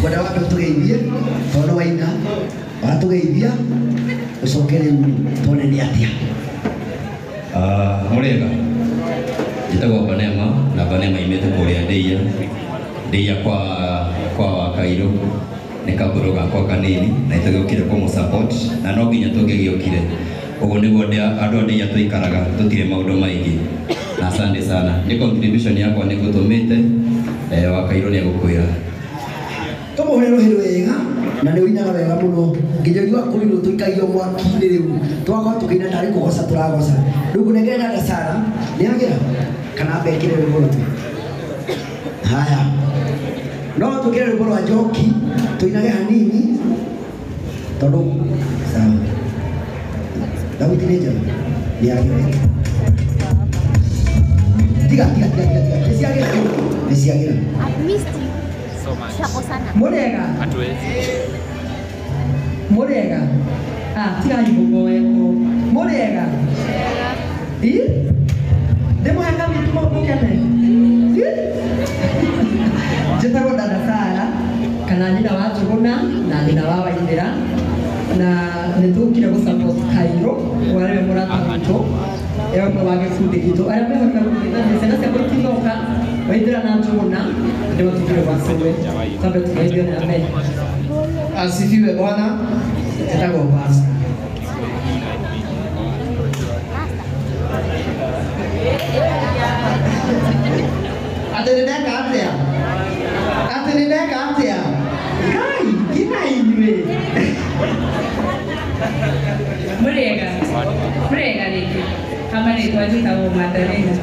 Twenda wambe ũtũgeithie tondũ waina watũgeithia ũcoke rĩu tuone nĩ atĩa. Mũrĩega, njĩtagwo Banema na Banema imĩte kũrĩa Ndĩia Ndĩia kwa Wakairũ nĩ kabũrũ gakwa kanini na nĩtũgĩũkire kũmũ support na no nginya tũngĩgĩũkire. Ũguo nĩguo andũ a Ndĩia tũikaraga, tũtirĩ maũndũ maingĩ. Na asante sana. Nĩ contribution yakwa nĩ ngũtũmĩte, Wakairũ nĩ egũkwĩra. Tũmũhũre rũhĩ wega na nĩ ũinaga wega mũno nginya ũigua kũinwo tũikagio mwaki-inĩ rĩu twakorwo tũkĩina tarĩ kũgoca tũragoca. Rĩu ngũnengere dada Sara nĩ agĩra kana ambe ekĩre rwĩmbo rũngĩ. Haya, no tũkĩre rwĩmbo rwa Njoki tũinage hanini tondũ sawa. Thauti nĩ njega nĩ agĩra. Tiga tiga tiga tiga tiga nĩ ciagĩra nĩ ciagĩra. I've missed you. Tushakosana. Mũrĩega. Mũrĩega. Ah, tigai mũgoeko. Mũrĩega. Ĩ? Ndĩmũhe kamĩtu mũkene. Ĩ? Njĩtagwo dada Sara kana nyina wa Njũgũna na nyina wa Waithĩra na nĩ tũkire gũ support Kairũ warĩwe mũrata witũ e ũmwe wa gĩkundi gitũ arĩa mehotire gũteithania ciana ciakwa itinoka Waithĩra na Njũgũna nĩo tũkire gwa cũwe twambe tũgeithio nĩ amen. Asifiwe Bwana. Njĩtagwo Pastor. Atĩ nĩ ndeka atĩa? Atĩ nĩ ndeka atĩa? Ngai, nginya inyuĩ. Mũrĩega. Mũrĩega rĩngĩ. Kama rĩtwa njĩtagwo Magdalena.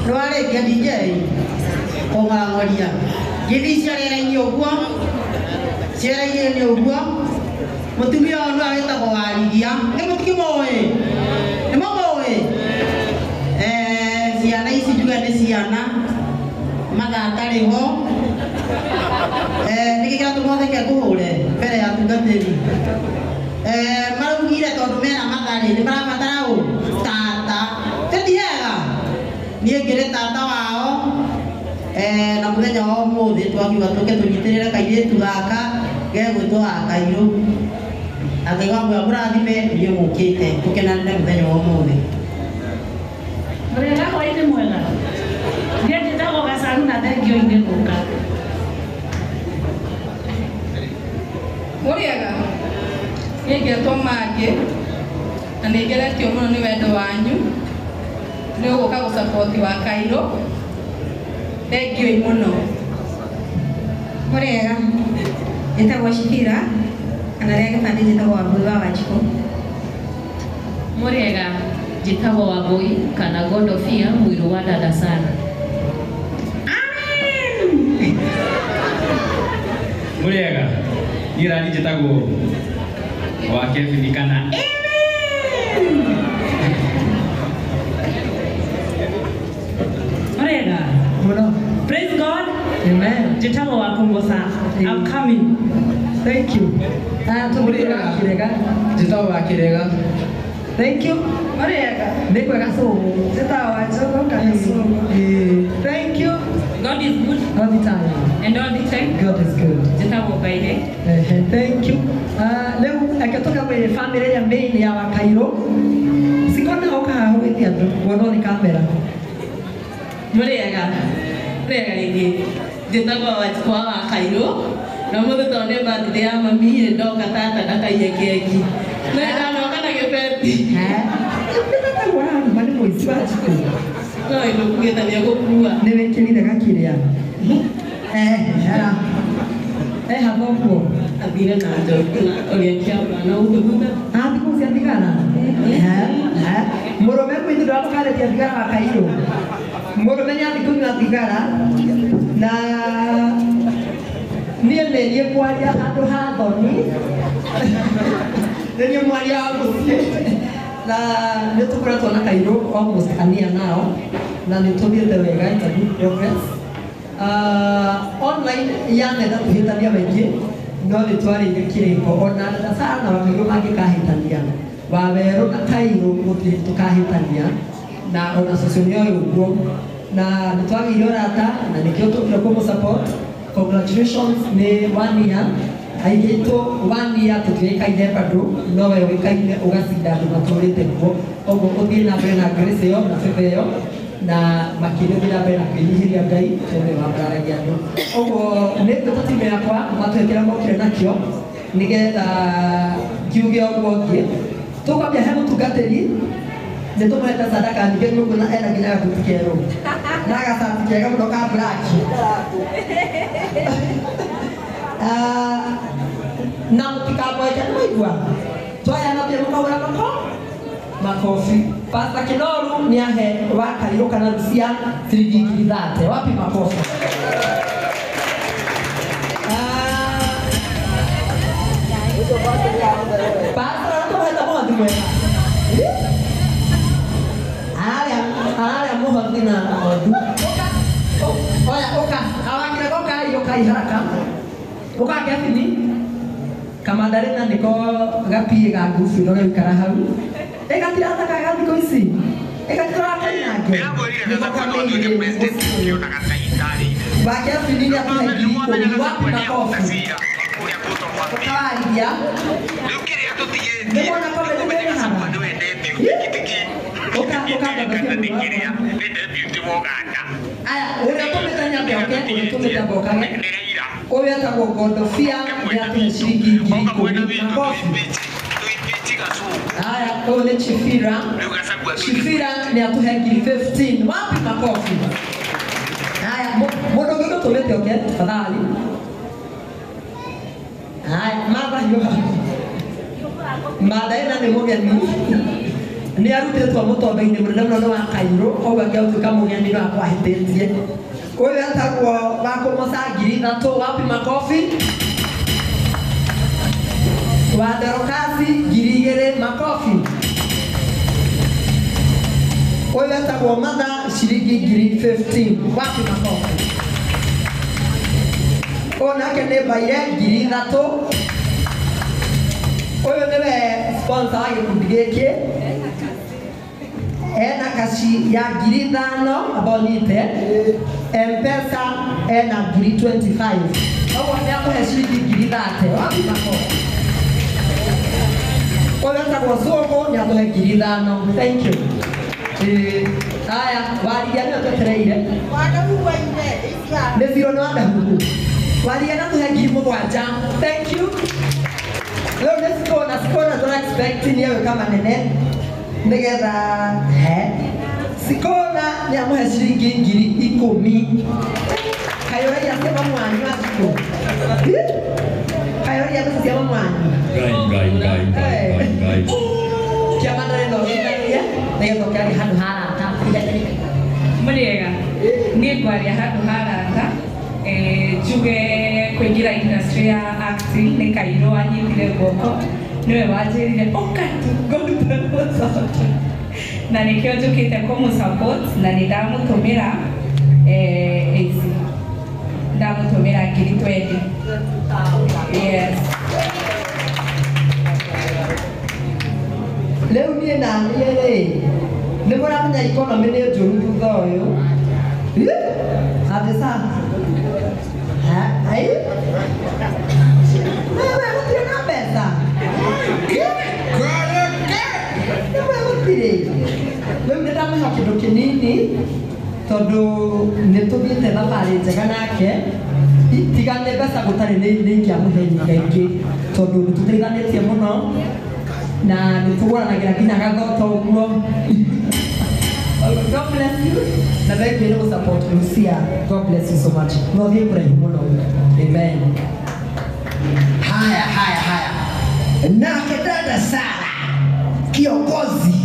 Nĩwarĩkia DJ kũng'ang'oria ngĩthiĩ ciarĩra-inĩ ũguo ciarĩra-inĩ ũguo mũtumia ũyũ nĩwe wĩtagwo Warigia nĩ mũtikĩmũĩ nĩ mũmũĩ. Ciana ici njuge nĩ ciana mathaa atarĩ ho. Nĩkĩ kĩratũma ũtheke ngũhũre mbere ya atungatĩri? Maraugire tondũ mena mathaa rĩ nĩ marabatara ũ tata ti hega niĩ ngĩrĩ tata wao. Na mũthenya wa ũmũthĩ twakiuga tũke tũnyitĩrĩre kairĩtu gaka gegwĩtwo Wakairũ na Ngai wa muoyo amũrathime inyuĩ mũkĩte tũkenanĩre mũthenya wa ũmũthĩ. Mũrĩega hwaĩ-inĩ mwega. Niĩ njĩtagwo Gacaru na thengio-inĩ gũka. Mũrĩega, niĩ ngetwo Mangĩ na nĩ ngeretio mũno nĩ wendo wanyu nĩ ũgũka gũ support Wakairũ. Thengiũi mũno. Mũrĩega, njĩtagwo Shikira kana rĩa gĩbandĩ njĩtagwo Wambui wa Wanjikũ. Mũrĩega, njĩtagwo Wambui kana Godofia mũirũ wa dada Sara. Mũrĩega, niĩ rani njĩtagwo wa Kevin kana Mũrĩega. Mũno. Praise God. Amen. Njĩtagwo wa Kũmboca. I'm coming. Thank you. Tũmũrĩega. Kĩrega. Njĩtagwo wa Kĩrega. Thank you. Mũrĩega. Nĩ kwega cũgũ. Njĩtagwo wa Njũgũ kana Cũgũ. Thank you. God is good. All the time. And all the time. God is good. Njĩtagwo Ngaire. Thank you. Rĩu reke tũkagwĩre family ĩrĩa main ya Wakairũ. Sikona ũka haha ũgĩtie andũ kuonwo nĩ kamera. Mũrĩega. Mũrĩega rĩngĩ. Njĩtagwo Wanjikũ wa Wakairũ na ũmũthĩ tondũ nĩ birthday ya mami rĩ ndoka tata ndakaiye keki. No ndanoka na gĩbeti. Nĩmetagwo araruma nĩ mũici Wanjikũ. No ĩndũkugĩte nĩ egũkua. Nĩ wĩkĩrire gakĩrĩa. Hera. Hathoguo. Athire na njoki na ũrĩa kĩamba na gũkũ thutha. Ah, thikũ cia thigara. Mũrũme mwitũ ndwamũkarĩtie thigara Wakairũ. Mũrũme nĩ athiĩ kũnyua thigara na niĩ nĩ niĩ kwaria handũ ha thoni nĩ niĩ mwaria wa mũciĩ na nĩ tũkoretwo na Kairũ almost a year now na nĩ tũthiĩte wega, it's a good progress. Online yanenda tũhĩtania maingĩ no nĩ twarĩire kĩrĩko ona Sara na Wakairũ mangĩkahĩtania Wawerũ na Kairũ gũtirĩ tũkahĩtania na ona cũcũ nĩ oĩ ũguo na nĩ twagĩire ũrata na nĩkĩo tũkire kũmũ support. Congratulations nĩ 1 year aingĩ aitũ 1 year tũtiũĩkaine bado no we ũĩkaine ũgacinda andũ matũrĩte kuo ũguo ũthiĩ na mbere na grace ĩyo na favor ĩyo na makĩria ũthiĩ na mbere na kwĩnyihĩria Ngai tondũ nĩwe wambararagia andũ ũguo nĩ ngwĩta timu yakwa matũhe kĩrĩa mokire nakĩo nĩgetha ngiuge ũguo ngĩ tũkwambia he mũtungatĩri nĩ tũmũhete sadaka nyingĩ nĩũkuona ena nginya gabuti kerũ na gacati kega mũno ka black na mũtikamboeke nĩ mwaigua twayana mbia mũkahũra makobi. Pastor Kinoru nĩ ahe wa Kairũ kana Rucia ciringi 30,000. Wapi makobi? Pastor atũhete mũhothi mwega araria mũhothi na ng'ondu. Oya ũka awakire gokai ũkai haraka ũka Kevin kamandarĩ na nĩko gapie ga ngubu no gĩikara hau ĩgatirathakaga thikũ ici ĩgatirakanange wa Kevin nĩ atũhe 10,000. Wapi makobi? Ũkawarithia nĩmwona komedi mĩhana aya ũrĩa ũtũmĩte nyambe oke ũrĩa ũtũmĩte mbokage ũyũ etagwo Godofia nĩ atũhe ciringi 10,000. Makobi. Aya ũyũ nĩ Chifira. Chifira nĩ atũhe 15,000. Wapi makobi? Aya mũndũ ũngĩ ũtũmĩte oke tafadhali. Aya Martha hiũha. Martha ĩna nĩ mũgeni nĩ arutĩtwo mũtombe-inĩ mũnene mũno nĩ wa Kairũ koguo angĩatuĩka mũgeni no akwahĩtĩtie. Ũyũ etagwo wa kũmoca 3,000. Wapi makobi? Wa Dorokasi 2,000. Makobi. Ũyũ etagwo Matha ciringi 15,000. Wapi makobi? Ũyũ nake nĩ Mbaire 3,000. Ũyũ nĩwe sponsor wa gĩkundi gĩkĩ ena kaci ya 5,000 ambao nyite M-Pesa ena 25,000. Ũguo nĩ akũhe ciringi 30,000. Wapi makobi? Ũyũ etagwo Cũngũ nĩ atũhe 5,000. Thank you. Aya warigia nĩwe twetereire nĩ ciro nĩ wandahuhu warigia nĩ atũhe 7,000. Thank you. Rĩu nĩ Sikona. Sikona tũra expect nĩ egwĩka manene nĩgetha he Sikona nĩ amũhe ciringi 10,000. Kaĩ ũraiya cia mamu wanyu Wanjikũ? Kaĩ ũraiya mbeca cia mamu wanyu? Ngai ngai ngai ngai ngai. Kĩama ndarĩ na ũgĩtharia nĩgetha ũkĩaria handũ ha arata. Mũrĩega niĩ ngwaria handũ ha arata njuge kũingĩra industry ya acting nĩ Kairũ wanyitire guoko nĩwe wanjĩrire ũka tu ngũrute mũcoto na nĩkĩo njũkĩte kũmũ support na nĩ ndamũtũmĩra ici ndamũtũmĩra 20,000. Yes. Rĩu niĩ na niĩ rĩ nĩ mũramenya economy nĩ njũru thutha ũyũ atĩ sa ai wewe gũtirĩ na mbeca nĩwe gũtirĩ rĩu nĩ ndamũhe kĩndũ kĩnini tondũ nĩ tũthiĩte thabarĩ njega nake tiga nĩ mbeca gũtarĩ nĩ ingĩamũhe nyingaingĩ tondũ nĩ tũteithanĩtie mũno na nĩ tũgũranagĩra nginya gathoto ũguo. God bless you. Na thank you for support Lucia. God bless you so much. No thiĩ kũraihu mũno. Amen. Haya haya haya. Nake dada Sara kiongozi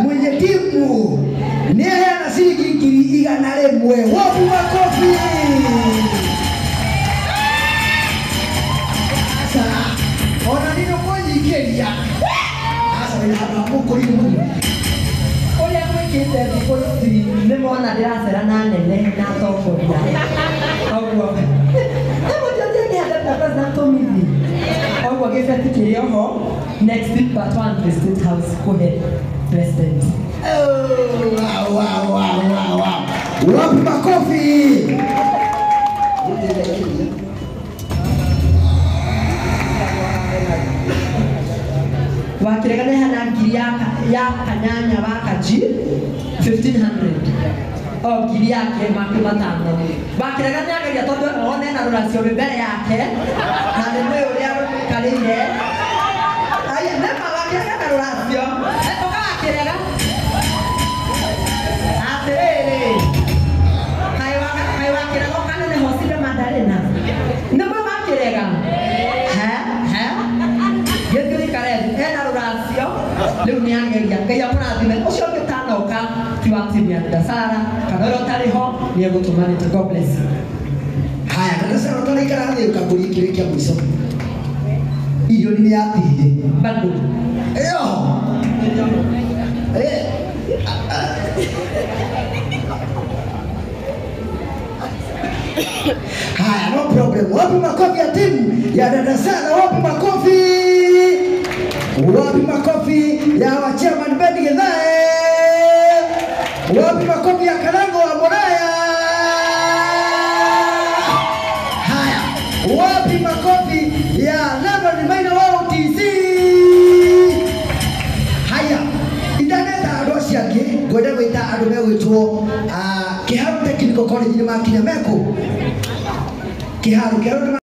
mwenye timu nĩ aheana ciringi 100,000. Wapi makofi? Asa ona nino kũnyikĩria. Asa wĩna handũ ha mũkũrinũ mũno. Ũrĩa gwĩkĩte thikũ ici nĩ mona ndĩracera na nene na atongoria ũguo nĩmũtiathiĩ na tũmithi ũguo gĩbeti kĩrĩ oho next week part 1 the State House kũhe president. Ya kanyanya wa kaji 1500 o ngiri yake makumi matano wakĩrega nĩageria tondũ one na rũracio rwĩ mbere yake na nĩ mwĩ ũrĩa rũikarĩire aya nĩma wakĩrega na rũracio ũka wakĩrega atĩrĩrĩ kaĩ wakĩrega ũkaneneha ũcinde mandarĩna nĩ mwĩ wakĩrega he he gĩthiĩ ũikare thĩ ena rũracio rĩu nĩageria Ngai amũrathime ũcio ũngĩ ũtanoka ti wa timu ya Dada Sara kana ũrĩa ũtarĩ ho nĩegũtũmanĩte. God bless you. Haya, Dada Sara ũtanaikara thĩ ũkambũria kĩrĩa kĩa mũico. Irio nĩ yatigire. Bado. Ĩyo. Haya, no problem. Wapi makofi ya timu ya Dada Sara? Wapi makofi? Wapi makofi ya wa chairman Ben Githae? Wapi makofi ya Karango wa Muraya? Haya, wapi makofi ya Reverend Maina wa OTC? Haya, itaneta andũ acio angĩ ngwenda gwĩta andũ megwĩtwo Kiharu Technical College nĩ makinya mekũ Kiharu Kiharu.